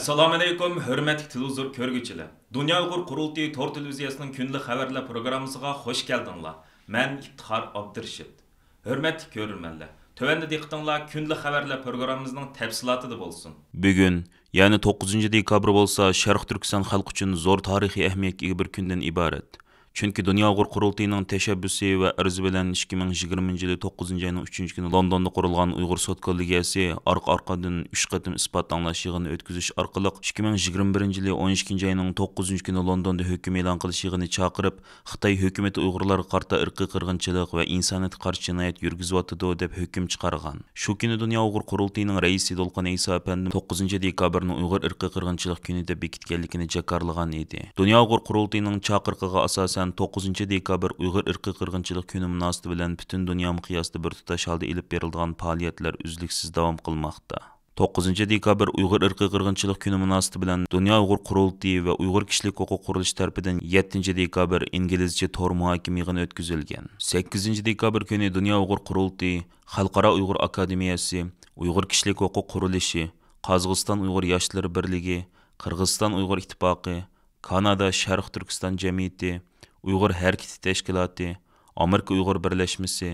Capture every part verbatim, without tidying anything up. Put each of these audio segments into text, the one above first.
ئەسسالامۇئەلەيكۇم، ھۆرمەتلىك تېلېۋىزور كۆرگۈچىلەر! دۇنيا ئۇيغۇر قۇرۇلتىيى تور تېلېۋىزىيەسىنىڭ كۈندىلىك خەۋەرلەر پروگراممىسىغا خۇش كەلدىڭلار. مەن ئىپتىخار ئابدۇرېشىت. ھۆرمەتلىك كۆرۈرمەنلەر، تۆۋەندە دىققىتىڭلار كۈندىلىك خەۋەرلەر پروگراممىمىزنىڭ تەپسىلاتىدا بولسۇن. بۈگۈن، يەنى توققۇزىنچى دېكابىر بولسا شەرقىي تۈركىستان خەلقى ئۈچۈن زور تارىخىي ئەھمىيەتكە ئىگە بىر كۈندىن ئىبارەت. چۈنكى دۇنيا ئۇيغۇر قۇرۇلتىيىنىڭ تەشەببۇسى ۋە ئەرزى بىلەن ئىككى مىڭ يىگىرمىنچى يىلى توققۇزىنچى ئاينىڭ ئۈچىنچى كۈنى لوندوندا قۇرۇلغان ئۇيغۇر سوت كوللېگىيەسى ئارقا-ئارقىدىن ئۈچ قېتىم ئىسپات ئاڭلاش يىغىنى ئۆتكۈزۈش ئارقىلىق ئىككى مىڭ يىگىرمە بىرىنچى يىلى ئون ئىككىنچى ئاينىڭ توققۇزىنچى كۈنى لوندوندا ھۆكۈم ئېلان قىلىش يىغىنى چاقىرىپ، خىتاي ھۆكۈمىتى ئۇيغۇرلارغا قارىتا ئىرقىي قىرغىنچىلىق ۋە ئىنسانىيەتكە قارشى جىنايەت يۈرگۈزۈۋاتىدۇ، دەپ ھۆكۈم چىقارغان. شۇ كۈنى دۇنيا ئۇيغۇر قۇرۇلتىيىنىڭ رەئىسى دولقۇن ئەيسا ئەپەندى توققۇزىنچى دېكابىرنى ئۇيغۇر ئىرقىي قىرغىنچىلىق كۈنى دەپ بېكىتكەنلىكىنى جاكارلىغان ئىدى. دۇنيا ئۇيغۇر قۇرۇلتىيىنىڭ چاقىرىقىغا ئاساسەن، توققۇزىنچى دېكابىر ئۇيغۇر ئىرقىي قىرغىنچىلىق كۈنى مۇناسىۋىتى بىلەن پۈتۈن دۇنيا مىقياسىدا بىر تۇتاش ھالدا ئېلىپ بېرىلىدىغان پائالىيەتلەر ئۈزلۈكسىز داۋام قىلماقتا. توققۇزىنچى دېكابىر ئۇيغۇر ئىرقىي قىرغىنچىلىق كۈنى مۇناسىۋىتى بىلەن دۇنيا ئۇيغۇر قۇرۇلتىيى ۋە ئۇيغۇر كىشىلىك ھوقۇق قۇرۇلۇشى تەرىپىدىن يەتتىنچى دېكابىر ئىنگلىزچە تور مۇھاكىمە يىغىنى ئۆتكۈزۈلگەن. سەككىزىنچى دېكابىر كۈنى دۇنيا ئۇيغۇر قۇرۇلتىيى خەلقئارا ئۇيغۇر ئاكادېمىيەسى، ئۇيغۇر كىشىلىك ھوقۇق قۇرۇلۇشى، قازاقىستان ئۇيغۇر ياشلىرى بىرلىكى، قىرغىزىستان ئۇيغۇر ئىتتىپاقى، كانادا شەرق تۈركىستان جەمئىيىتى، ئۇيغۇر ھەرىكىتى تەشكىلاتى، ئامېرىكا ئۇيغۇر بىرلەشمىسى،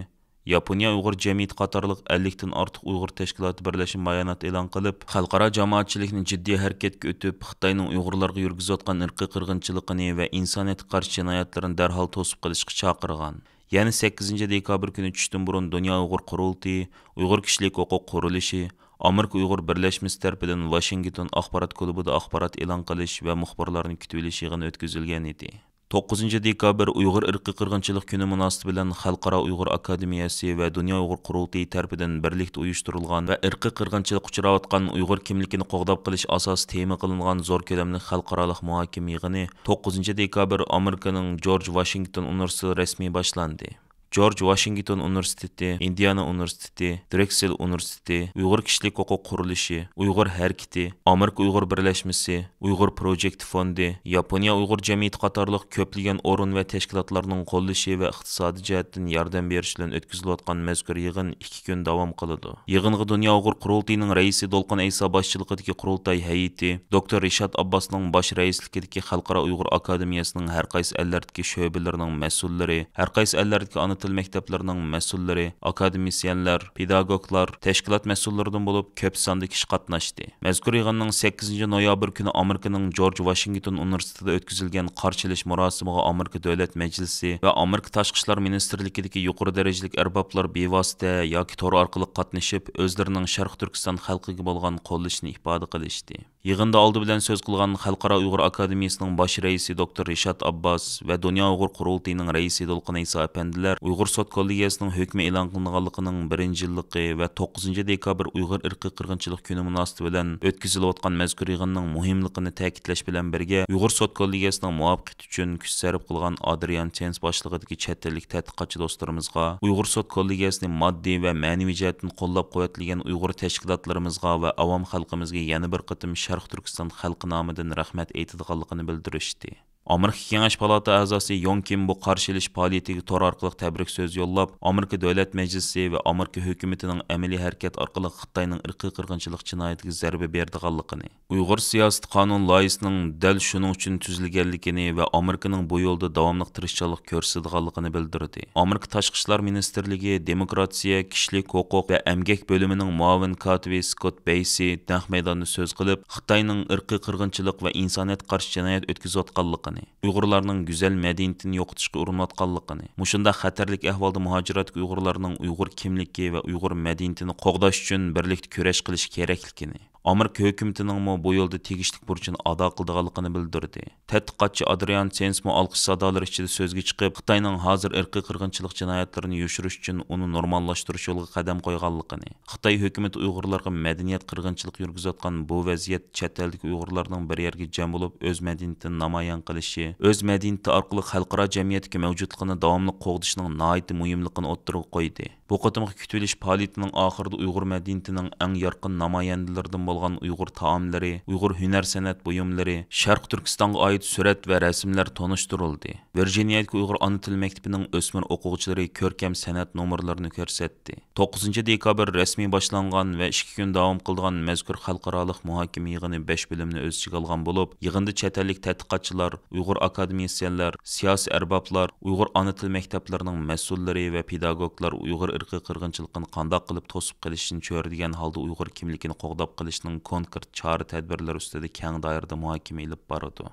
ياپونىيە ئۇيغۇر جەمئىيىتى قاتارلىق ئەللىكتىن ئارتۇق ئۇيغۇر تەشكىلاتى بىرلەشمە بايانات ئېلان قىلىپ، خەلقئارا جامائەتچىلىكنى جىددىي ھەرىكەتكە ئۆتۈپ، خىتاينىڭ ئۇيغۇرلارغا يۈرگۈزۈۋاتقان ئىرقىي قىرغىنچىلىقىنى ۋە ئىنسانىيەتكە قارشى جىنايەتلىرىنى دەرھال توسۇپ قېلىشقا چاقىرغان. يەنە سەككىزىنچى دېكابىر كۈنى چۈشتىن بۇرۇن دۇنيا ئۇيغۇر قۇرۇلتىيى، ئۇيغۇر كىشىلىك ھوقۇق قۇرۇلۇشى، ئامېرىكا ئۇيغۇر بىرلەشمىسى تەرىپىدىن ۋاشىنگتون ئاخبارات كۇلۇبىدا ئاخبارات ئېلان قىلىش ۋە مۇخبىرلارنى كۈتۈۋېلىش يىغىنى ئۆتكۈزۈلگەن ئىدى. توققۇزىنچى دېكابىر ئۇيغۇر ئىرقىي قىرغىنچىلىق كۈنى مۇناسىۋىتى بىلەن خەلقئارا ئۇيغۇر ئاكادېمىيەسى ۋە دۇنيا ئۇيغۇر قۇرۇلتىيى تەرىپىدىن بىرلىكتە ئۇيۇشتۇرۇلغان ۋە ئىرقىي قىرغىنچىلىققا ئۇچراۋاتقان ئۇيغۇر كىملىكىنى قوغداپ قېلىش ئاساسىي تېما قىلىنغان زور كۆلەملىك خەلقئارالىق مۇھاكىمە يىغىنى توققۇزىنچى دېكابىر ئامېرىكىنىڭ جورج ۋاشىنگتون ئۇنىۋېرسىتېتىدا رەسمىي باشلاندى. جورج ۋاشىنگتون ئۇنىۋېرسىتېتى، ئىندىئانا ئۇنىۋېرسىتېتى، درېكسېل ئۇنىۋېرسىتېتى، ئۇيغۇر كىشىلىك ھوقۇق قۇرۇلۇشى، ئۇيغۇر ھەرىكىتى، ئامېرىكا ئۇيغۇر بىرلەشمىسى، ئۇيغۇر پروجېكت فوندى، ياپونىيە ئۇيغۇر جەمئىيىتى قاتارلىق كۆپلىگەن ئورۇن ۋە تەشكىلاتلارنىڭ قوللىشى ۋە ئىقتىسادىي جەھەتتىن ياردەم بېرىشى بىلەن ئۆتكۈزۈلۈۋاتقان مەزكۇر يىغىن ئىككى كۈن داۋام قىلىدۇ. يىغىنغا دۇنيا ئۇيغۇر قۇرۇلتىيىنىڭ رەئىسى دولقۇن ئەيسا باشچىلىقىدىكى قۇرۇلتاي ھەيئىتى، دوكتور رىشات ئابباسنىڭ باش رەئىسلىكىدىكى خەلقئارا ئۇيغۇر ئاكادېمىيەسىنىڭ ھەر قايسى ئەللەردىكى شۆبىلىرىنىڭ مەسئۇللىرى، ھەر قايسى ئەللەردىكى ئانا تىل مەكتەپلىرىنىڭ مەسئۇللىرى، ئاكادېمىسىيەنلەر، پېداگوگلار، تەشكىلات مەسئۇللىرىدىن بولۇپ كۆپ ساندا كىشى قاتناشتى. مەزكۇر يىغىننىڭ سەككىزىنچى نويابىر كۈنى ئامېرىكىنىڭ جورج ۋاشىنگتون ئۇنىۋېرسىتېتىدا ئۆتكۈزۈلگەن قارشى ئېلىش مۇراسىمىغا ئامېرىكا دۆلەت مەجلىسى ۋە ئامېرىكا تاشقى ئىشلار مىنىستىرلىكىدىكى يۇقىرى دەرىجىلىك ئەربابلار بىۋاسىتە ياكى تور ئارقىلىق قاتنىشىپ، ئۆزلىرىنىڭ شەرقىي تۈركىستان خەلقىگە بولغان قوللىشىنى ئىپادە قىلىشتى. يىغىندا ئالدى بىلەن سۆز قىلغان خەلقئارا ئۇيغۇر ئاكادېمىيىسىنىڭ باش رەئىسى دوكتور رىشات ئابباس ۋە دۇنيا ئۇيغۇر قۇرۇلتىيىنىڭ رەئىسى دولقۇن ئەيسا ئەپەندىلەر ئۇيغۇر سوت كوللېگىيەسىنىڭ ھۆكمى ئېلان قىلىنغانلىقىنىڭ بىرىنچى يىللىقى ۋە توققۇزىنچى دېكابىر ئۇيغۇر ئىرقىي قىرغىنچىلىق كۈنى مۇناسىۋىتى بىلەن ئۆتكۈزۈلۈۋاتقان مەزكۇر يىغىننىڭ مۇھىملىقىنى تەكىتلەش بىلەن بىرگە، ئۇيغۇر سوت كوللېگىيەسىنىڭ مۇۋەپپەقىيىتى ئۈچۈن كۈچ سەرپ قىلغان ئادرىيان تېنس باشلىقىدىكى چەت ئەللىك تەتقىقاتچى دوستلىرىمىزغا، ئۇيغۇر سوت كوللېگىيەسىنى ماددىي ۋە مەنىۋى جەھەتتىن قوللاپ-قۇۋۋەتلىگەن ئۇيغۇر تەشكىلاتلىرىمىزغا ۋە ئاۋام خەلقىمىزگە يەنە بىر قېتىم شەرقىي تۈركىستان خەلقى نامىدىن رەھمەت ئېيتىدىغانلىقىنى بىلدۈرۈشتى. ئامېرىكا كېڭەش پالاتا ئەزاسى يوڭ كىم بۇ قارشى ئېلىش پائالىيىتىگە تور ئارقىلىق تەبرىك سۆزى يوللاپ، ئامېرىكا دۆلەت مەجلىسى ۋە ئامېرىكا ھۆكۈمىتىنىڭ ئەمەلىي ھەرىكەت ئارقىلىق خىتاينىڭ ئىرقىي قىرغىنچىلىق جىنايىتىگە زەربە بېرىدىغانلىقىنى، ئۇيغۇر سىياسىي قانۇن لايىھىسىنىڭ دەل شۇنىڭ ئۈچۈن تۈزۈلگەنلىكىنى ۋە ئامېرىكىنىڭ بۇ يولدا داۋاملىق تىرىشچانلىق كۆرسىتىدىغانلىقىنى بىلدۈردى. ئامېرىكا تاشقى ئىشلار مىنىستىرلىكى دېموكراتىيە، كىشىلىك ھوقۇق ۋە ئەمگەك بۆلۈمىنىڭ مۇئاۋىن كاتىپى سكوت بەيسى نەق مەيداندا سۆز قىلىپ، خىتاينىڭ ئىرقىي قىرغىنچىلىق ۋە ئىنسانىيەتكە قارشى جىنايەت ئۆتكۈزۈۋاتقانلىقىنى، ئۇيغۇرلارنىڭ گۈزەل مەدەنىيىتىنى يوقىتىشقا ئۇرۇنۇۋاتقانلىقىنى، مۇشۇنداق خەتەرلىك ئەھۋالدا مۇھاجىرەتتىكى ئۇيغۇرلارنىڭ ئۇيغۇر كىملىكى ۋە ئۇيغۇر مەدەنىيىتىنى قوغداش ئۈچۈن بىرلىكتە كۈرەش قىلىش كېرەكلىكىنى، ئامېرىكا ھۆكۈمىتىنىڭمۇ بۇ يولدا تېگىشلىك بۇرچىنى ئادا قىلىدىغانلىقىنى بىلدۈردى. تەتقىقاتچى ئادرىيان سېنسمۇ ئالقىش سادالىرى ئىچىدە سۆزگە چىقىپ، خىتاينىڭ ھازىر ئىرقىي قىرغىنچىلىق جىنايەتلىرىنى يوشۇرۇش ئۈچۈن ئۇنى نورماللاشتۇرۇش يولىغا قەدەم قويغانلىقىنى، خىتاي ھۆكۈمىتى ئۇيغۇرلارغا مەدەنىيەت قىرغىنچىلىقى يۈرگۈزۈۋاتقان بۇ ۋەزىيەت چەت ئەلدىكى ئۇيغۇرلارنىڭ بىر يەرگە جەم بولۇپ، ئۆز مەدەنىيىتىنى نامايان قىلىشى، ئۆز مەدەنىيىتى ئارقىلىق خەلقئارا جەمئىيەتتىكى مەۋجۇتلۇقىنى داۋاملىق قوغدىشىنىڭ ناھايىتى مۇھىملىقىنى ئوتتۇرىغا قويدى. بۇ قېتىمقى كۈتۈۋېلىش پائالىيىتىنىڭ ئاخىرىدا ئۇيغۇر مەدەنىيىتىنىڭ ئەڭ يارقىن نامايەندىلىرىدىن بولغان ئۇيغۇر تائاملىرى، ئۇيغۇر ھۈنەر سەنئەت بۇيۇملىرى، شەرقىي تۈركىستانغا ئائىت سۈرەت ۋە رەسىملەر تونۇشتۇرۇلدى. ۋىرجىنىيەدىكى ئۇيغۇر ئانا تىل مەكتىپىنىڭ ئۆسمۈر ئوقۇغۇچىلىرى كۆركەم سەنئەت نومۇرلىرىنى كۆرسەتتى. توققۇزىنچى دېكابىر رەسمىي باشلانغان ۋە ئىككى كۈن داۋام قىلىدىغان مەزكۇر خەلقئارالىق مۇھاكىمە يىغىنى بەش بۆلۈمنى ئۆز ئىچىگە ئالغان بولۇپ، يىغىندا چەت ئەللىك تەتقىقاتچىلار، ئۇيغۇر ئاكادېمىيەسىيەنلەر، سىياسىي ئەربابلار، ئۇيغۇر ئانا تىل مەكتەپلىرىنىڭ مەسئۇللىرى ۋە پېداگوگلار ئۇيغۇر ئىرقىي قىرغىنچىلىقىنى قانداق قىلىپ توسۇپ قېلىشنى چۆرىدىگەن ھالدا ئۇيغۇر كىملىكىنى قوغداپ قېلىشنىڭ كونكرېت چارە-تەدبىرلىرى ئۈستىدە كەڭ دائىرىدە مۇھاكىمە ئېلىپ بارىدۇ.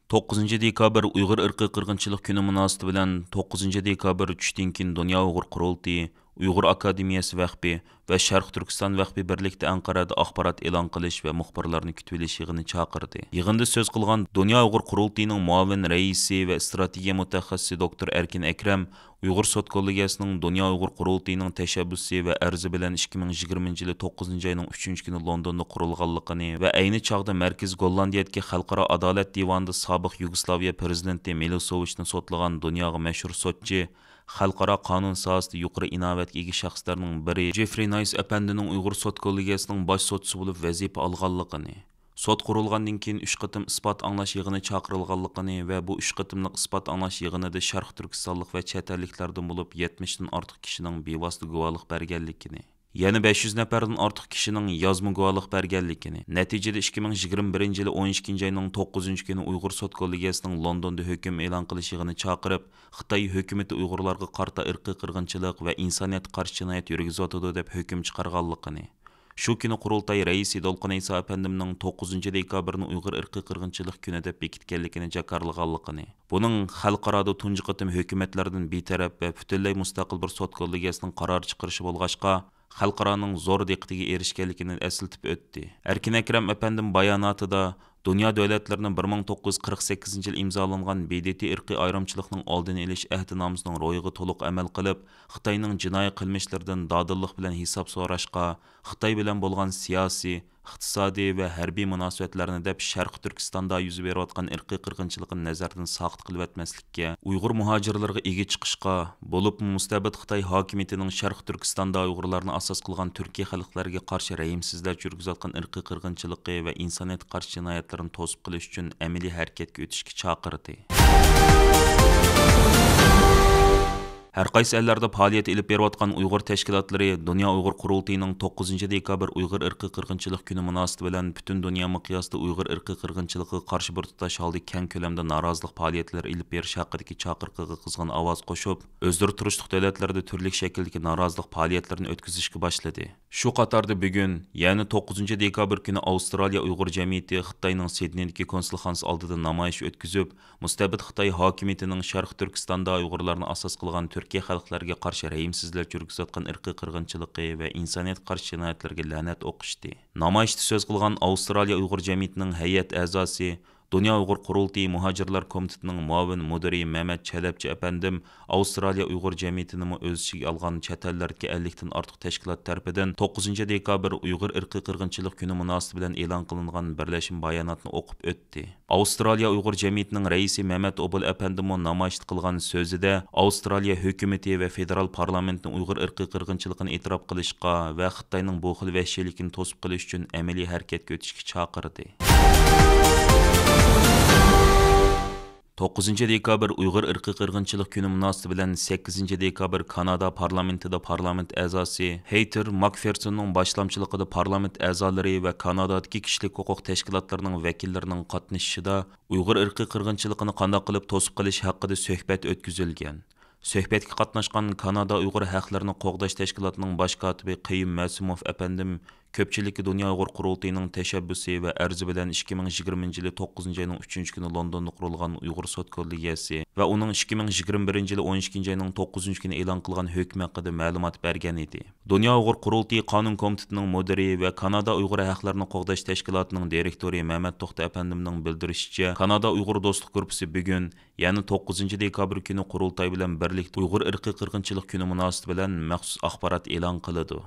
توققۇزىنچى دېكابىر ئۇيغۇر ئىرقىي قىرغىنچىلىق كۈنى مۇناسىۋىتى بىلەن توققۇزىنچى دېكابىر چۈشتىن كېيىن دۇنيا ئۇيغۇر قۇرۇلتىيى، ئۇيغۇر ئاكادېمىيەسى ۋەخپى ۋە شەرقىي تۈركىستان ۋەخپى بىرلىكتە ئەنقەرەدە ئاخبارات ئېلان قىلىش ۋە مۇخبىرلارنى كۈتۈۋېلىش يىغىنى چاقىردى. يىغىندا سۆز قىلغان دۇنيا ئۇيغۇر قۇرۇلتىيىنىڭ مۇئاۋىن رەئىسى ۋە ئىستراتېگىيە مۇتەخەسسىسى دوكتور ئەركىن ئەكرەم، ئۇيغۇر سوت كوللېگىيەسىنىڭ دۇنيا ئۇيغۇر قۇرۇلتىيىنىڭ تەشەببۇسى ۋە ئەرزى بىلەن ئىككى مىڭ يىگىرمىنچى يىلى توققۇزىنچى ئاينىڭ ئۈچىنچى كۈنى لوندوندا قۇرۇلغانلىقىنى ۋە ئەينى چاغدا مەركىزى گوللاندىيەدىكى خەلقئارا ئادالەت دىۋانىدا سابىق يۇگوسلاۋىيە پىرېزىدېنتى مىلوسېۋىچنى سوتلىغان دۇنياغا مەشھۇر سوتچى، خەلقئارا قانۇن ساھەسىدە يۇقىرى ئىناۋەتكە ئىگە شەخسلەرنىڭ بىرى جېفرى نايس ئەپەندىنىڭ ئۇيغۇر سوت كوللېگىيەسىنىڭ باش سوتچىسى بولۇپ ۋەزىپە ئالغانلىقىنى، سوت قۇرۇلغاندىن كېيىن ئۈچ قېتىم ئىسپات ئاڭلاش يىغىنى چاقىرىلغانلىقىنى ۋە بۇ ئۈچ قېتىملىق ئىسپات ئاڭلاش يىغىنىدا شەرقىي تۈركىستانلىق ۋە چەت ئەللىكلەردىن بولۇپ يەتمىشتىن ئارتۇق كىشىنىڭ بىۋاسىتە گۇۋاھلىق بەرگەنلىكىنى، يەنە بەش يۈز نەپەردىن ئارتۇق كىشىنىڭ يازما گۇۋاھلىق بەرگەنلىكىنى، نەتىجىدە ئىككى مىڭ يىگىرمە بىرىنچى يىلى ئون ئىككىنچى ئاينىڭ توققۇزىنچى كۈنى ئۇيغۇر سوت كوللېگىيەسىنىڭ لوندوندا ھۆكۈم ئېلان قىلىش يىغىنى چاقىرىپ، خىتاي ھۆكۈمىتى ئۇيغۇرلارغا قارىتا ئىرقىي قىرغىنچىلىق ۋە ئىنسانىيەتكە قارشى جىنايەت يۈرگۈزۈۋاتىدۇ دەپ ھۆكۈم چىقارغانلىقىنى، شۇ كۈنى قۇرۇلتاي رەئىسى دولقۇن ئەيسا ئەپەندىمنىڭ توققۇزىنچى دېكابىرنى ئۇيغۇر ئىرقىي قىرغىنچىلىق كۈنى دەپ بېكىتكەنلىكىنى جاكارلىغانلىقىنى، بۇنىڭ خەلقئارادا تۇنجى قېتىم ھۆكۈمەتلەردىن بىتەرەپ ۋە پۈتۈنلەي مۇستەقىل بىر سوت كوللېگىيەسىنىڭ قارار چىقىرىشى بولغاچقا، خەلقئارانىڭ زور دىققىتىگە ئېرىشكەنلىكىنى ئەسلىتىپ ئۆتتى. ئەركىن ئەكرەم ئەپەندىم باياناتىدا، دۇنيا دۆلەتلىرىنىڭ بىر مىڭ توققۇز يۈز قىرىق سەككىزىنچى يىلى ئىمزالانغان ب د ت ئىرقىي ئايرىمچىلىقنىڭ ئالدىنى ئېلىش ئەھدىنامىسىنىڭ روھىغا تولۇق ئەمەل قىلىپ، خىتاينىڭ جىنايى قىلمىشلىرىدىن دادىللىق بىلەن ھېساب سوراشقا، خىتاي بىلەن بولغان سىياسىي، ئىقتىسادىي ۋە ھەربىي مۇناسىۋەتلەرنى دەپ، شەرقىي تۈركىستاندا يۈز بېرىۋاتقان ئىرقىي قىرغىنچىلىقنى نەزەردىن ساقىت قىلىۋەتمەسلىككە، ئۇيغۇر مۇھاجىرلىرىغا ئىگە چىقىشقا، بولۇپمۇ مۇستەبىت خىتاي ھاكىمىيىتىنىڭ شەرقىي تۈركىستاندا ئۇيغۇرلارنى ئاساس قىلغان تۈركىي خەلقلەرگە قارشى رەھىمسىزلەرچە يۈرگۈزۈۋاتقان ئىرقىي قىرغىنچىلىقى ۋە ئىنسانىيەتكە قارشى جىنايەتلىرىنى توسۇپ قېلىش ئۈچۈن ئەمەلىي ھەرىكەتكە ئۆتۈشكە چاقىردى. ھەر قايسى ئەللەردە پائالىيەت ئېلىپ بېرىۋاتقان ئۇيغۇر تەشكىلاتلىرى دۇنيا ئۇيغۇر قۇرۇلتىيىنىڭ توققۇزىنچى دېكابىر ئۇيغۇر ئىرقىي قىرغىنچىلىق كۈنى مۇناسىۋىتى بىلەن پۈتۈن دۇنيا مىقياسىدا ئۇيغۇر ئىرقىي قىرغىنچىلىقىغا قارشى بىر تۇتاش ھالدا كەڭ كۆلەمدە نارازىلىق پائالىيەتلىرى ئېلىپ بېرىش ھەققىدىكى چاقىرىقىغا قىزغىن ئاۋاز قوشۇپ، ئۆزلىرى تۇرۇشلۇق دۆلەتلەردە تۈرلۈك شەكىلدىكى نارازىلىق پائالىيەتلىرىنى ئۆتكۈزۈشكە باشلىدى. شۇ قاتاردا بۈگۈن، يەنى توققۇزىنچى دېكابىر كۈنى ئاۋسترالىيە ئۇيغۇر جەمئىيىتى خىتاينىڭ سىدنېيدىكى كونسۇلخانىسى ئالدىدا نامايىش ئۆتكۈزۈپ، مۇستەبىت خىتاي ھاكىمىيىتىنىڭ شەرقىي تۈركىستاندا ئۇيغۇرلارنى ئاساس قىلغان تۈركىي خەلقلەرگە قارشى رەھىمسىزلەرچە يۈرگۈزۈۋاتقان ئىرقىي قىرغىنچىلىقى ۋە ئىنسانىيەتكە قارشى جىنايەتلىرىگە لەنەت ئوقۇشتى. نامايىشتا سۆز قىلغان ئاۋسترالىيە ئۇيغۇر جەمئىيىتىنىڭ ھەيئەت ئەزاسى، دۇنيا ئۇيغۇر قۇرۇلتىيى مۇھاجىرلار كومىتېتىنىڭ مۇئاۋىن مۇدىرى مەمەت چەلەپچى ئەپەندىم ئاۋسترالىيە ئۇيغۇر جەمئىيىتىنىمۇ ئۆز ئىچىگە ئالغان چەت ئەللەردىكى ئەللىكتىن ئارتۇق تەشكىلات تەرىپىدىن توققۇزىنچى دېكابىر ئۇيغۇر ئىرقىي قىرغىنچىلىق كۈنى مۇناسىۋىتى بىلەن ئېلان قىلىنغان بىرلەشمە باياناتنى ئوقۇپ ئۆتتى. ئاۋسترالىيە ئۇيغۇر جەمئىيىتىنىڭ رەئىسى مەمەت ئوبۇل ئەپەندىمۇ نامايىشتا قىلغان سۆزىدە، ئاۋسترالىيە ھۆكۈمىتى ۋە فېدېرال پارلامېنتنى ئۇيغۇر ئىرقىي قىرغىنچىلىقىنى ئېتىراپ قىلىشقا ۋە خىتاينىڭ بۇ خىل ۋەھشىيلىكىنى توسۇپ قېلىش ئۈچۈن ئەمەلىي ھەرىكەتكە ئۆتۈشكە چاقىردى. توققۇزىنچى دېكابىر ئۇيغۇر ئىرقىي قىرغىنچىلىق كۈنى مۇناسىۋىتى بىلەن سەككىزىنچى دېكابىر كانادا پارلامېنتىدا پارلامېنت ئەزاسى ھېيتېر ماكفېرسوننىڭ باشلامچىلىقىدا پارلامېنت ئەزالىرى ۋە كانادادىكى كىشىلىك ھوقۇق تەشكىلاتلىرىنىڭ ۋەكىللىرىنىڭ قاتنىشىشىدا ئۇيغۇر ئىرقىي قىرغىنچىلىقىنى قانداق قىلىپ توسۇپ قېلىش ھەققىدە سۆھبەت ئۆتكۈزۈلگەن. سۆھبەتكە قاتناشقان كانادا ئۇيغۇر ھەقلىرىنى قوغداش تەشكىلاتىنىڭ باش كاتىپى قېيۇم مەسۇموف ئەپەندىم كۆپچىلىككە دۇنيا ئۇيغۇر قۇرۇلتىيىنىڭ تەشەببۇسى ۋە ئەرزى بىلەن ئىككى مىڭ يىگىرمىنچى يىلى توققۇزىنچى ئاينىڭ ئۈچىنچى كۈنى لوندوندا قۇرۇلغان ئۇيغۇر سوت كوللېگىيەسى ۋە ئۇنىڭ ئىككى مىڭ يىگىرمە بىرىنچى يىلى ئون ئىككىنچى ئاينىڭ توققۇزىنچى كۈنى ئېلان قىلغان ھۆكمى ھەققىدە مەلۇمات بەرگەن ئىدى. دۇنيا ئۇيغۇر قۇرۇلتىيى قانۇن كومىتېتىنىڭ مۇدىرى ۋە كانادا ئۇيغۇر ھەقلىرىنى قوغداش تەشكىلاتىنىڭ دىرېكتورى مەمەت توختى ئەپەندىمنىڭ بىلدۈرۈشىچە، كانادا ئۇيغۇر دوستلۇق گۇرۇپپىسى بۈگۈن، يەنى توققۇزىنچى دېكابىر كۈنى قۇرۇلتاي بىلەن بىرلىكتە ئۇيغۇر ئىرقىي قىرغىنچىلىق كۈنى مۇناسىۋىتى بىلەن مەخسۇس ئاخبارات ئېلان قىلىدۇ.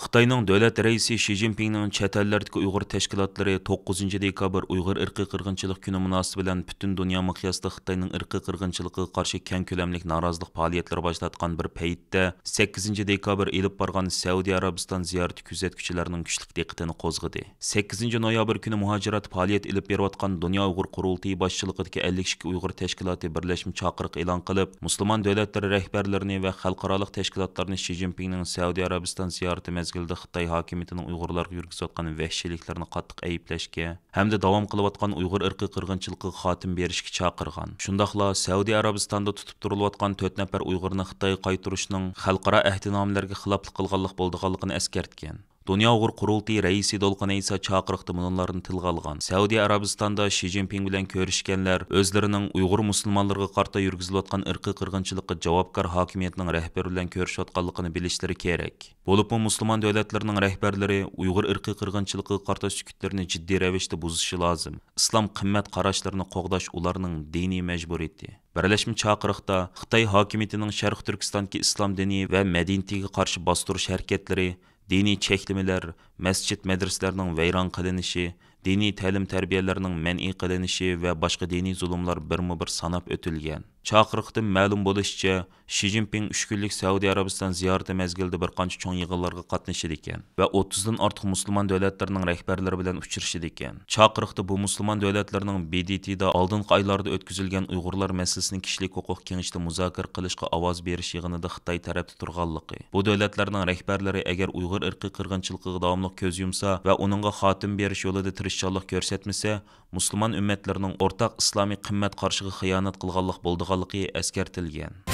خىتاينىڭ دۆلەت رەئىسى شى جىنپىڭنىڭ چەت ئەللەردىكى ئۇيغۇر تەشكىلاتلىرى توققۇزىنچى دېكابىر ئۇيغۇر ئىرقىي قىرغىنچىلىق كۈنى مۇناسىۋىتى بىلەن پۈتۈن دۇنيا مىقياسىدا خىتاينىڭ ئىرقىي قىرغىنچىلىقىغا قارشى كەڭ كۆلەملىك نارازىلىق پائالىيەتلىرى باشلاتقان بىر پەيتتە، سەككىزىنچى دېكابىر ئېلىپ بارغان سەئۇدى ئەرەبىستان زىيارىتى كۆزەتكۈچىلەرنىڭ كۈچلۈك دىققىتىنى قوزغىدى. سەككىزىنچى نويابىر كۈنى مۇھاجىرات پائالىيەت ئېلىپ بېرىۋاتقان دۇنيا ئۇيغۇر قۇرۇلتىيى باشچىلىقىدىكى ئەللىك ئىككى ئۇيغۇر تەشكىلاتى بىرلەشمە چاقىرىق ئېلان قىلىپ، مۇسۇلمان دۆلەتلىرى رەھبەرلىرىنى ۋە خەلقئارالىق تەشكىلاتلارنى شى جىنپىڭنىڭ سەئۇدى ئەرەبىستان زىيارىتى مەزگىلىدە خىتاي ھاكىمىيىتىنىڭ ئۇيغۇرلارغا يۈرگۈزۈۋاتقان ۋەھشىيلىكلىرىنى قاتتىق ئەيىبلەشكە ھەمدە داۋام قىلىۋاتقان ئۇيغۇر ئىرقىي قىرغىنچىلىقىغا خاتىمە بېرىشكە چاقىرغان. شۇنداقلا سەئۇدى ئەرەبىستاندا تۇتۇپ تۇرۇلۇۋاتقان تۆت نەپەر ئۇيغۇرنى خىتايغا قايتۇرۇشنىڭ خەلقئارا ئەھدىنامىلەرگە خىلاپلىق قىلغانلىق بولىدىغانلىقىنى ئەسكەرتكەن. دۇنيا ئۇيغۇر قۇرۇلتىيى رەئىسى دولقۇن ئەيسا چاقىرىقتا مۇنۇلارنى تىلغا ئالغان: سەئۇدى ئەرەبىستاندا شى جىنپىڭ بىلەن كۆرۈشكەنلەر ئۆزلىرىنىڭ ئۇيغۇر مۇسۇلمانلىرىغا قارىتا يۈرگۈزۈلۈۋاتقان ئىرقىي قىرغىنچىلىققا جاۋابكار ھاكىمىيەتنىڭ رەھبىرى بىلەن كۆرۈشۈۋاتقانلىقىنى بىلىشلىرى كېرەك. بولۇپمۇ مۇسۇلمان دۆلەتلىرىنىڭ رەھبەرلىرى ئۇيغۇر ئىرقىي قىرغىنچىلىقىغا قارىتا سۈكۈتلىرىنى جىددىي رەۋىشتە بۇزۇشى لازىم. ئىسلام قىممەت قاراشلىرىنى قوغداش ئۇلارنىڭ دىنىي مەجبۇرىيىتى. بىرلەشمە چاقىرىقتا خىتاي ھاكىمىيىتىنىڭ شەرقىي تۈركىستاندىكى ئىسلام دىنى ۋە مەدەنىيىتىگە قارشى باستۇرۇش ھەرىكەتلىرى، دىنىي چەكلىمىلەر، مەسچىت، مەدرىسىلەرنىڭ ۋەيران قىلىنىشى، دىنىي تەلىم-تەربىيەلەرنىڭ مەنئى قىلىنىشى ۋە باشقا دىنىي زۇلۇملار بىرمۇ بىر ساناپ ئۆتۈلگەن. چاقىرىقتىن مەلۇم بولۇشىچە، شى جىنپىڭ ئۈچ كۈنلۈك سەئۇدى ئەرەبىستان زىيارىتى مەزگىلىدە بىر قانچە چوڭ يىغىنلارغا قاتنىشىدىكەن ۋە ئوتتۇزدىن ئارتۇق مۇسۇلمان دۆلەتلىرىنىڭ رەھبەرلىرى بىلەن ئۇچرىشىدىكەن. چاقىرىقتا بۇ مۇسۇلمان دۆلەتلىرىنىڭ ب د ت دا ئالدىنقى ئايلاردا ئۆتكۈزۈلگەن ئۇيغۇرلار مەسىلىسىنى كىشىلىك ھوقۇق كېڭىشىدە مۇزاكىرە قىلىشقا ئاۋاز بېرىش يىغىنىدا خىتاي تەرەپتە تۇرغانلىقى، بۇ دۆلەتلەرنىڭ رەھبەرلىرى ئەگەر ئۇيغۇر ئىرقىي قىرغىنچىلىقىغا داۋاملىق كۆز يۇمسا ۋە ئۇنىڭغا خاتىمە بېرىش يولىدا تىرىشچانلىق كۆرسەتمىسە، مۇسۇلمان ئۈممەتلىرىنىڭ ئورتاق ئىسلامىي قىممەت قارىشىغا خىيانەت قىلغانلىق بولىدىغانلىقى ئەسكەرتىلگەن.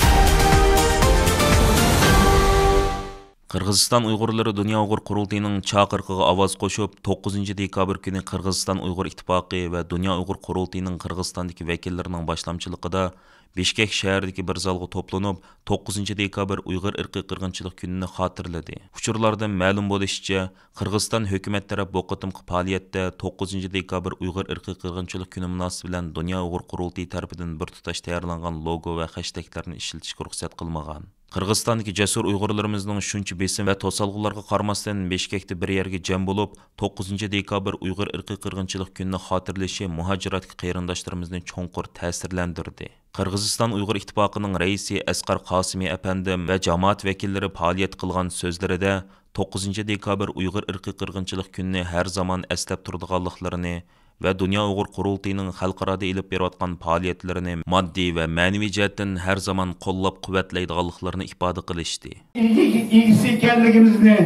قىرغىزىستان ئۇيغۇرلىرى دۇنيا ئۇيغۇر قۇرۇلتىيىنىڭ چاقىرىقىغا ئاۋاز قوشۇپ، توققۇزىنچى دېكابىر كۈنى قىرغىزىستان ئۇيغۇر ئىتتىپاقى ۋە دۇنيا ئۇيغۇر قۇرۇلتىيىنىڭ قىرغىزىستاندىكى ۋەكىللىرىنىڭ باشلامچىلىقىدا بىشكەك شەھىرىدىكى بىر زالغا توپلىنىپ، توققۇزىنچى دېكابىر ئۇيغۇر ئىرقىي قىرغىنچىلىق كۈنىنى خاتىرىلىدى. ئۇچۇرلاردىن مەلۇم بولۇشىچە، قىرغىزىستان ھۆكۈمەت تەرەپ بۇ قېتىمقى پائالىيەتتە توققۇزىنچى دېكابىر ئۇيغۇر ئىرقىي قىرغىنچىلىق كۈنى مۇناسىۋىتى بىلەن دۇنيا ئۇيغۇر قۇرۇلتىيى تەرىپىدىن بىر تۇتاش تەييارلانغان لوگو ۋە خەشتەكلەرنى ئىشلىتىشكە رۇخسەت قىلمىغان. قىرغىزىستاندىكى جەسۇر ئۇيغۇرلىرىمىزنىڭ شۇنچە بېسىم ۋە توسالغۇلارغا قارىماستىن، بىشكەكتە بىر يەرگە جەم بولۇپ، توققۇزىنچى دېكابىر ئۇيغۇر ئىرقىي قىرغىنچىلىق كۈنىنى خاتىرىلىشى مۇھاجىرەتتىكى قېرىنداشلىرىمىزنى چوڭقۇر تەسىرلەندۈردى. قىرغىزىستان ئۇيغۇر ئىتتىپاقىنىڭ رەئىسى ئەسقەر قاسىمى ئەپەندىم ۋە جامائەت ۋەكىللىرى پائالىيەت قىلغان سۆزلىرىدە، توققۇزىنچى دېكابىر ئۇيغۇر ئىرقىي قىرغىنچىلىق كۈنىنى ھەر زامان ئەسلەپ تۇرىدىغانلىقلىرىنى ۋە دۇنيا ئۇيغۇر قۇرۇلتىيىنىڭ خەلقئارادا ئېلىپ بېرىۋاتقان پائالىيەتلىرىنى ماددىي ۋە مەنىۋى جەھەتتىن ھەر زامان قوللاپ-قۇۋۋەتلەيدىغانلىقلىرىنى ئىپادە قىلىشتى. ئىگە-، ئىگىسى ئىكەنلىكىمىزنى،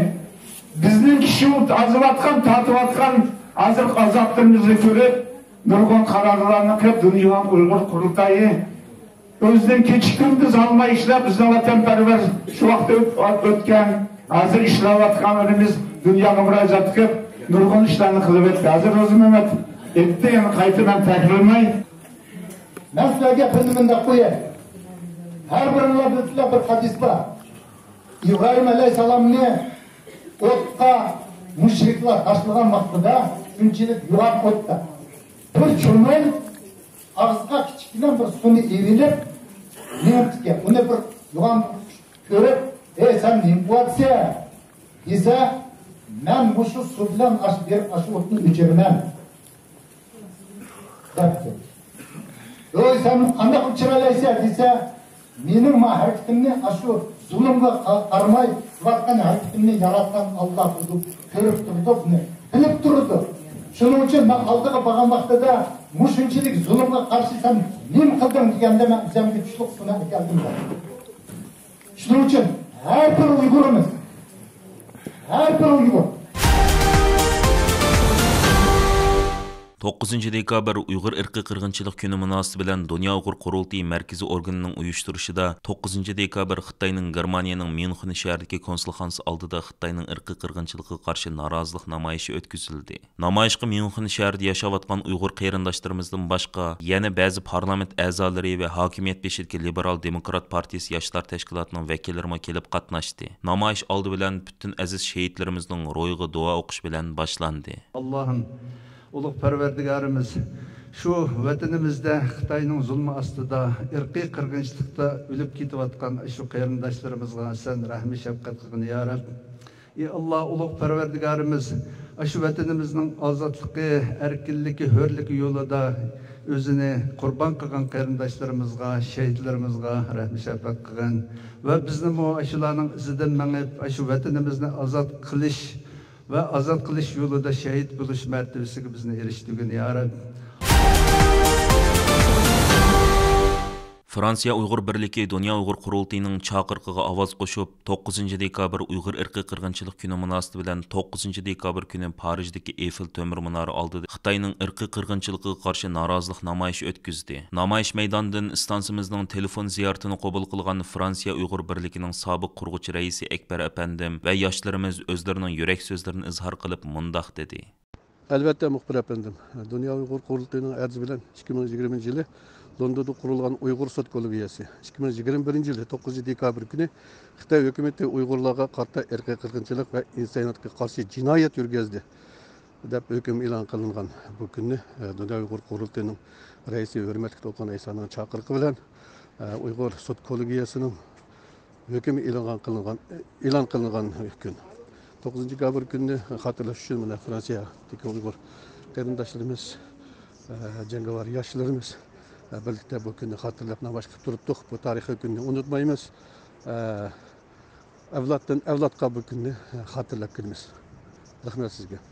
بىزنىڭ كىشى ئازىۋاتقان، تارتىۋاتقان ھازىرقى ئازابلىرىمىزنى كۆرۈپ، نۇرغۇن قارارلارنى قىلىپ، دۇنيا ئۇيغۇر قۇرۇلتايى ئۆزىنىڭ كېچە كۈندۈز ئالماي ئىشلەپ، بىزنىڭ ۋەتەنپەرۋەر شۇ ۋاقىتتا ئۆت-، ئۆتكەن، ھازىر ئىشلەۋاتقانلىرىمىز دۇنياغا مۇراجىئەت قىلىپ، نۇرغۇن ئىشلارنى قىلىۋەتتى. ھازىر روزى مەمەت ئېيتتى، يەنە قايتا مەن تەكرارلىماي. مەن سىلەرگە بىرنى مۇنداق قوياي. ھەر بىرىڭلار بىلىسىلەر، بىر ھەدىس بار. ئىبراھىم ئەلەيھىسسالامنى ئوتقا مۇشرىكلار تاشلىغان ۋاقتىدا شۇنچىلىك يوغان ئوتتا بىر چومۇل ئاغزىغا كىچىككىنە بىر سۇنى ئېلىپ مېڭىپتىكەن. ئۇنى بىر يوغان قۇش كۆرۈپ، ئەي، سەن نېمە قىلىۋاتىسەن؟ دېسە، مەن مۇشۇ سۇ بىلەن ئاشۇ بېرىپ ئاشۇ ئوتنى ئۆچۈرىمەن، دەپتۇ. ۋوي، سەن قانداق ئۆچۈرەلەيسەن؟ دېسە، مېنىڭ ما ھەرىكىتىمنى، ئاشۇ زۇلۇمغا قا-، قارىماي قىلىۋاتقان ھەرىكىتىمنى ياراتقان ئاللا تۇرىدۇ، كۆرۈپ تۇرىدۇ، بۇنى بىلىپ تۇرىدۇ. شۇنىڭ ئۈچۈن مەن ئالدىغا بارغان ۋاقتىدا، مۇشۇنچىلىك زۇلۇمغا قارشى سەن نېمە قىلدىڭ دېگەندە، مەن ئۆزۈمگە چۈشلۈك سۇنى ئەكەلدىم، دەپ. شۇنىڭ ئۈچۈن ھەر بىر ئۇيغۇرىمىز، ھەر بىر ئۇيغۇر. توققۇزىنچى دېكابىر ئۇيغۇر ئىرقىي قىرغىنچىلىق كۈنى مۇناسىۋىتى بىلەن دۇنيا ئۇيغۇر قۇرۇلتىيى مەركىزىي ئورگىنىنىڭ ئۇيۇشتۇرۇشىدا توققۇزىنچى دېكابىر خىتاينىڭ گېرمانىيەنىڭ ميۇنخېن شەھىرىدىكى كونسۇلخانىسى ئالدىدا خىتاينىڭ ئىرقىي قىرغىنچىلىقىغا قارشى نارازىلىق نامايىشى ئۆتكۈزۈلدى. نامايىشقا ميۇنخېن شەھىرىدە ياشاۋاتقان ئۇيغۇر قېرىنداشلىرىمىزدىن باشقا، يەنە بەزى پارلامېنت ئەزالىرى ۋە ھاكىمىيەت بېشىدىكى لىبېرال دېموكرات پارتىيىسى ياشلار تەشكىلاتىنىڭ ۋەكىللىرىمۇ كېلىپ قاتناشتى. نامايىش ئالدى بىلەن پۈتۈن ئەزىز شېھىتلىرىمىزنىڭ روھىغا دۇئا ئوقۇش بىلەن باشلاندى. ئاللاھىم، ئۇلۇغ پەرۋەردىگارىمىز، شۇ ۋەتىنىمىزدە خىتاينىڭ زۇلمى ئاستىدا، ئىرقىي قىرغىنچىلىقتا ئۆلۈپ كېتىۋاتقان شۇ قېرىنداشلىرىمىزغا سەن رەھمى شەپقەت قىلغىن، يا رەب. ئى ئاللا، ئۇلۇغ پەرۋەردىگارىمىز، ئاشۇ ۋەتىنىمىزنىڭ ئازادلىقى، ئەركىنلىكى، ھۆرلۈكى يولىدا ئۆزىنى قۇربان قىلغان قېرىنداشلىرىمىزغا، شېھىتلىرىمىزغا رەھمەت شەپقەت قىلغىن ۋە بىزنىمۇ ئاشۇلارنىڭ ئىزىدىن مېڭىپ، ئاشۇ ۋەتىنىمىزنى ئازاد قىلىش ۋە ئازاد قىلىش يولىدا شېھىت بولۇش مەرتىۋىسىگە بىزنى ئېرىشتۈرگىن، يا رەب. فرانسىيە ئۇيغۇر بىرلىكى دۇنيا ئۇيغۇر قۇرۇلتىيىنىڭ چاقىرىقىغا ئاۋاز قوشۇپ، توققۇزىنچى دېكابىر ئۇيغۇر ئىرقىي قىرغىنچىلىق كۈنى مۇناسىۋىتى بىلەن توققۇزىنچى دېكابىر كۈنى پارىژدىكى ئېفېل تۆمۈر مۇنارى ئالدىدا خىتاينىڭ ئىرقىي قىرغىنچىلىقىغا قارشى نارازىلىق نامايىشى ئۆتكۈزدى. نامايىش مەيدانىدىن ئىستانسىمىزنىڭ تېلېفون زىيارىتىنى قوبۇل قىلغان فرانسىيە ئۇيغۇر بىرلىكىنىڭ سابىق قۇرغۇچى رەئىسى ئەكبەر ئەپەندىم ۋە ياشلىرىمىز ئۆزلىرىنىڭ يۈرەك سۆزلىرىنى ئىزھار قىلىپ مۇنداق دېدى. ئەلۋەتتە، مۇخبىر ئەپەندىم، دۇنيا ئۇيغۇر قۇرۇلتىيىنىڭ ئەرزى بىلەن ئىككى مىڭ يىگىرمىنچى يىلى لوندوندا قۇرۇلغان ئۇيغۇر سوت كوللېگىيەسى ئىككى مىڭ يىگىرمە بىرىنچى يىلى توققۇزىنچى دېكابىر كۈنى خىتاي ھۆكۈمىتى ئۇيغۇرلارغا قارىتا ئىرقىي قىرغىنچىلىق ۋە ئىنسانىيەتكە قارشى جىنايەت يۈرگۈزدى، دەپ ھۆكۈم ئېلان قىلىنغان بۇ كۈننى، ئە، دۇنيا ئۇيغۇر قۇرۇلتىيىنىڭ رەئىسى ھۆرمەتلىك تۇغقان ئەيسانىڭ چاقىرىقى بىلەن، ئە، ئۇيغۇر سوت كوللېگىيەسىنىڭ ھۆكۈمى ئېلان قىلىنغان، ئېلان قىلىنغان كۈن. توققۇزىنچى دېكابىر كۈنىنى خاتىرىلەش ئۈچۈن مانا فرانسىيەدىكى ئۇيغۇر قېرىنداشلىرىمىز، ئە، جەڭگىۋار ياشلىرىمىز، ئە، بىرلىكتە بۇ كۈننى خاتىرىلەپ نامايىش قىلىپ تۇرۇپتۇق. بۇ تارىخىي كۈننى ئۇنتۇمايمىز. ئە، ئەۋلادتىن ئەۋلادقا بۇ كۈننى خاتىرىلەپ كېلىمىز. رەھمەت سىزگە.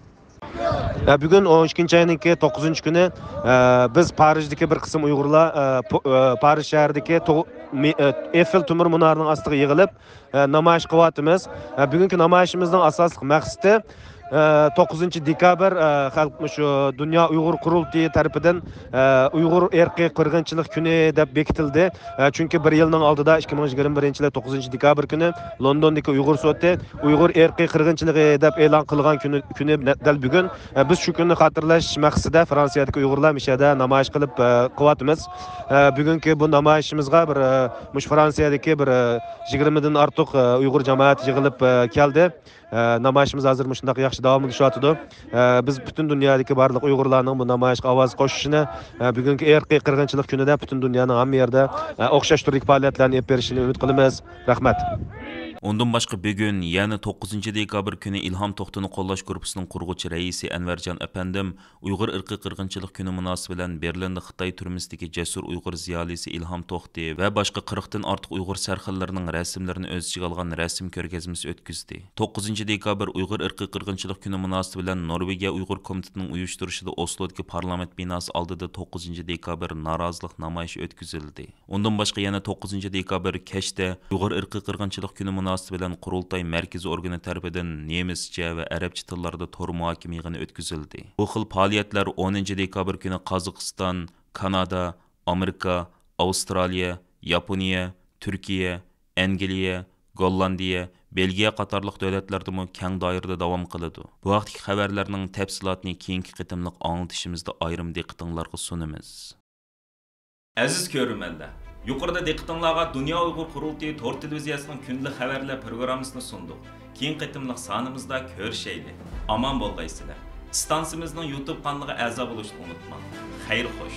ھە، بۈگۈن ئون ئىككىنچى ئاينىڭكى توققۇزىنچى كۈنى، ھە، بىز پارىژدىكى بىر قىسىم ئۇيغۇرلار، ھە، پو-، ھە، پارىژ شەھىرىدىكى تو-، مى-، ھە، ئېفېل تۆمۈر مۇنارىنىڭ ئاستىغا يىغىلىپ، ھە، نامايىش قىلىۋاتىمىز. ھە، بۈگۈنكى نامايىشىمىزنىڭ ئاساسلىق مەقسىتى، ھە، توققۇزىنچى دېكابىر، ھە، خەلق، شۇ دۇنيا ئۇيغۇر قۇرۇلتىيى تەرىپىدىن، ھە، ئۇيغۇر ئىرقىي قىرغىنچىلىق كۈنى دەپ بېكىتىلدى. ئە، چۈنكى بىر يىلنىڭ ئالدىدا، ئىككى مىڭ يىگىرمە بىرىنچى يىلى توققۇزىنچى دېكابىر كۈنى لوندوندىكى ئۇيغۇر سوتى ئۇيغۇر ئىرقىي قىرغىنچىلىقى دەپ ئېلان قىلغان كۈنى، كۈنى نە-، دەل بۈگۈن. ئە، بىز شۇ كۈننى خاتىرىلەش مەقسىتىدە فرانسىيەدىكى ئۇيغۇرلار مۇشۇ يەردە نامايىش قىلىپ، ئە، قىلىۋاتىمىز. ئە، بۈگۈنكى بۇ نامايىشىمىزغا بىر، ئە، مۇشۇ فرانسىيەدىكى بىر، ئە، يىگىرمىدىن ئارتۇق، ئە، ئۇيغۇر جامائەت يىغىلىپ، ئە، كەلدى. ئە، نامايىشىمىز ھازىر مۇشۇنداق ياخشى داۋاملىشىۋاتىدۇ. ئە، بىز پۈتۈن دۇنيادىكى بارلىق ئۇيغۇرلارنىڭ بۇ نامايىشقا ئاۋاز قوشۇشىنى، ئە، بۈگۈنكى ئىرقىي قىرغىنچىلىق كۈنىدە پۈتۈن دۇنيانىڭ ھەممە يېرىدە، ئە، ئوخشاش تۈردىكى پائالىيەتلەرنى ئېلىپ بېرىشىنى ئۈمىد قىلىمىز. رەھمەت. ئۇندىن باشقا بۈگۈن، يەنى توققۇزىنچى دېكابىر كۈنى ئىلھام توختىنى قوللاش گۇرۇپپىسىنىڭ قۇرغۇچى رەئىسى ئەنۋەرجان ئەپەندىم ئۇيغۇر ئىرقىي قىرغىنچىلىق كۈنى مۇناسىۋىتى بىلەن بېرلىندا خىتاي تۈرمىسىدىكى جەسۇر ئۇيغۇر زىيالىيسى ئىلھام توختى ۋە باشقا قىرىقتىن ئارتۇق ئۇيغۇر سەرخىللىرىنىڭ رەسىملىرىنى ئۆز ئىچىگە ئالغان رەسىم كۆرگەزمىسى ئۆتكۈزدى. توققۇزىنچى دېكابىر ئۇيغۇر ئىرقىي قىرغىنچىلىق كۈنى مۇناسىۋىتى بىلەن نورۋېگىيە ئۇيغۇر كومىتېتىنىڭ ئۇيۇشتۇرۇشىدا ئوسلودىكى پارلامېنت بىناسى ئالدىدا توققۇزىنچى دېكابىر نارازىلىق نامايىشى ئۆتكۈزۈلدى. ئۇندىن باشقا يەنە توققۇزىنچى دېكابىر كەچتە ئۇيغۇر ئىرقىي قىرغىنچىلىق كۈنى مۇناسىۋىتى بىلەن قۇرۇلتاي مەركىزىي ئورگىنى تەرىپىدىن نېمىسچە ۋە ئەرەبچە تىللاردا تور مۇھاكىمە يىغىنى ئۆتكۈزۈلدى. بۇ خىل پائالىيەتلەر ئونىنچى دېكابىر كۈنى قازاقىستان، كانادا، ئامېرىكا، ئاۋسترالىيە، ياپونىيە، تۈركىيە، ئەنگلىيە، گوللاندىيە، بېلگىيە قاتارلىق دۆلەتلەردىمۇ كەڭ دائىرىدە داۋام قىلىدۇ. بۇ ھەقتىكى خەۋەرلەرنىڭ تەپسىلاتىنى كېيىنكى قېتىملىق ئاڭلىتىشىمىزدا ئايرىم دىققىتىڭلارغا سۇنىمىز. ئەزىز كۆرۈرمەنلەر، يۇقىرىدا دىققىتىڭلارغا دۇنيا ئۇيغۇر قۇرۇلتىيى تور تېلېۋىزىيەسىنىڭ كۈندىلىك خەۋەرلەر پروگراممىسىنى سۇندۇق. كېيىنكى قېتىملىق سانىمىزدا كۆرۈشەيلى. ئامان بولغايسىلەر. ئىستانسىمىزنىڭ يۇتۇب قانىلىغا ئەزا بولۇشنى ئۇنتۇماڭ. خەير خوش.